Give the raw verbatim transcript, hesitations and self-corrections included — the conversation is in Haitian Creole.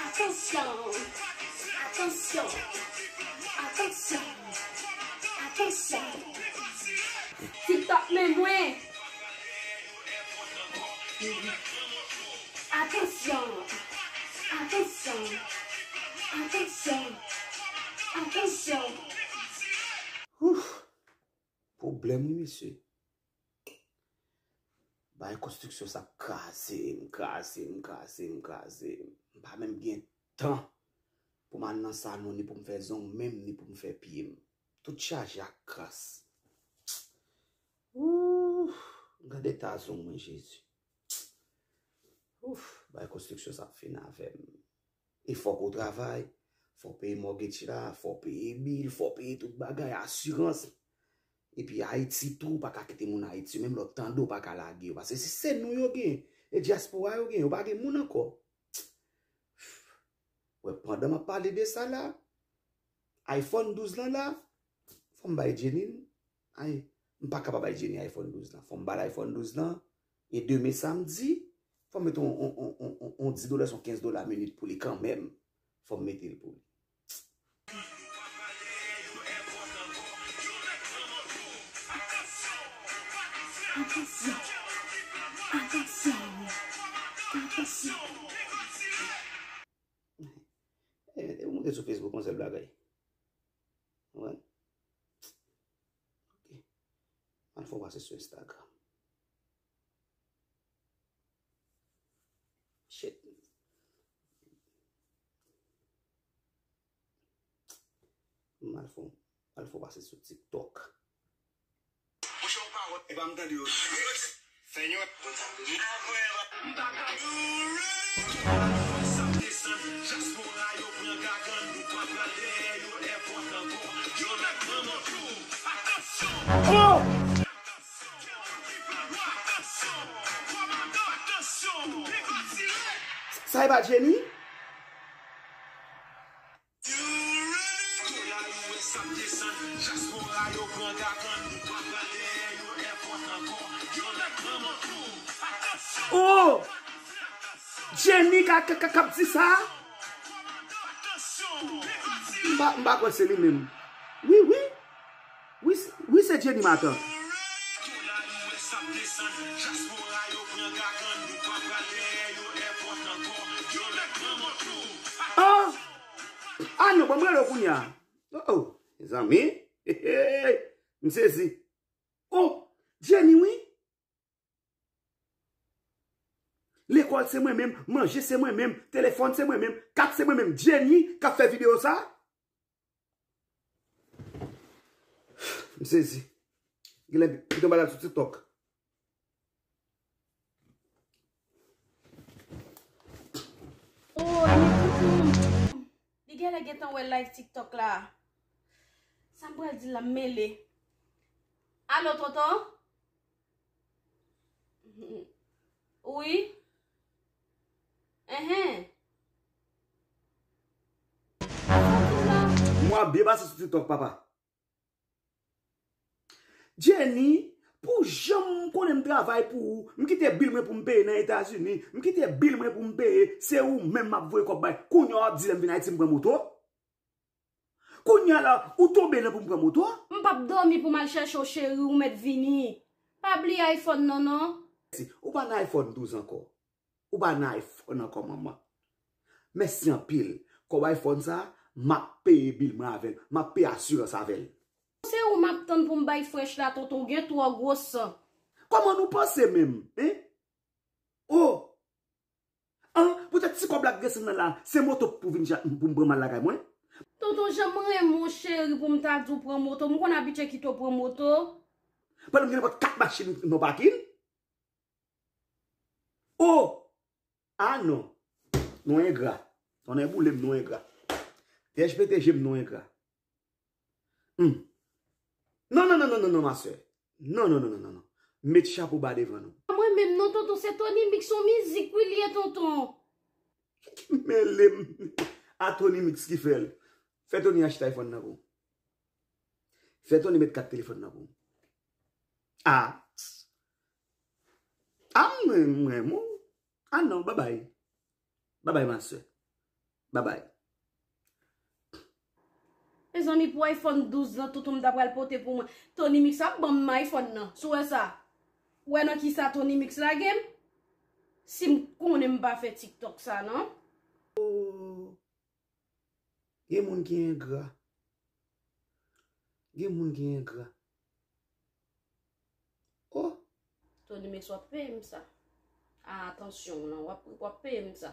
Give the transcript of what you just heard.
Atansyon, atansyon, atansyon, atansyon. TikTok men mwen. Atansyon, atansyon, atansyon, atansyon. Ouf! Pwoblèm wi mesye. Bagay konstriksyon sa ap kraze m, kraze m, kraze m, kraze m. M pa menm gen tan pou m al nan salon ni pou m fè zong menm ni pou m fè pye m. Tout chaje ak kras. Ouf! Gade eta zong mwen Jezi. Ouf! Bagay konstriksyon sa ap fin avè m. E fòk ou travay, fò w peye mortgage la, fò w peye bil, fò w peye tout bagay, asirans. Epi Ayiti tou, ou pa ka kite moun Ayiti, menm lè w tande w pa ka lage yo. Paske se, se nou yo gen, e dyaspora yo gen, yo pa gen moun ankò. Wè, pandan m ap pale de sa la, iPhone douz lan la, fò m bay Jenny l. Ay, m pa ka pa bay Jenny iPhone douz lan. Fò m ba l iPhone douz lan. E demen samdi, fò m mete on, on, on, on, on, on dis dola, on kenz dola minit pou li kanmenm. Fò m mete l pou li. Atansyon, atansyon, atansyon. E, e ou monte sou Facebook, yon sèl bagay. Wè. Ok. Al fè w pase sou Instagram. Shit. M al fè w, al fè w pase sou TikTok. Monchè, ou pa wè, e pa m tande yo. Fè yon. Oh! Sa e pa Jenny? Oh! Jenny ka, ka, ka, k ap di sa? M pa, m pa kwè se li menm. Wi, wi. Wi, s- wi, se Jenny matant. Ah! Ah non, ban m rele w kounye a. Oh, oh, mezanmi. M sezi. Oh, Jenny, wi. Lekòl se mwen menm, manje se mwen menm, telefòn se mwen menm, kat se mwen menm. Jenny k ap fè videyo sa? M sezi. Genlè kite m al sou TikTok. Oh, e tonton. Li genlè gentan wè live TikTok la. Sa m pral di l la, m mele. Alo, tonton? Wi. Enhen. Sa w di la? Mwa byen pase sou TikTok, papa. Jenny, pou jan m konnen m travay pou ou, m kite bil mwen pou m peye nan Etazini, m kite bil mwen pou m peye, se ou menm m ap voye kòb bay. Kounye a w ap di lè m vin Ayiti m pran moto? Kounye a la, ou tonbe nan pou m pran moto? M p ap dòmi pou m al chèche w, cheri, ou mèt vini. Pa bliye iPhone nan, non. Ou pa nan iPhone douz ankò. Ou pa nan iPhone ankò, manman. Mèsi anpil. Kòb iPhone sa, m ap peye bil mwen avè l. M ap peye asirans avè l. Se ou m ap tann pou m bay fresh la, tonton, ou gen twò gwo san. Kòman nou panse menm, en? Oh! An, poutèt ti kòb la k desann nan la, se moto pou vin ja- pou m pran m al lakay mwen? Tonton, jan m renmen w, cheri, pou m ta di w pran moto, m konn abitye kite w pran moto. Pandan m gen nenpòt kat machin nan pakin? Oh! Ah non. Nou engra. Tonnè boule m, nou engra. Pyèj pete je m, nou engra. Hmm. Non, non, non, non, non, non, ma sè. Non, non, non, non, non, non. Met chapo ba devan nou. Mwen menm non, tonton, se Tony Mix, yon mizik, wi, li ye, tonton. Mele m. A Tony Mix ki fè l. Fè Tony achte iPhone nan pou ou. Fè Tony met kat telefòn nan pou ou. Ah. Ah, m Mwen, mwen, mwen. Ah non, babay. Babay, ma sè. Babay. Mezanmi, pou iPhone douz lan, toutou m ta pral pote pou mwen. Tony Mix ap ban m iPhone nan. Si w wè sa, ou wè nan ki sa Tony Mix lage m? Si m konnen m pa fè TikTok sa, non? Oh. Gen moun ki engra. Gen moun ki engra. Oh. Tony Mix w ap peye m sa. Ah, atansyon, non, w ap, w ap peye m sa.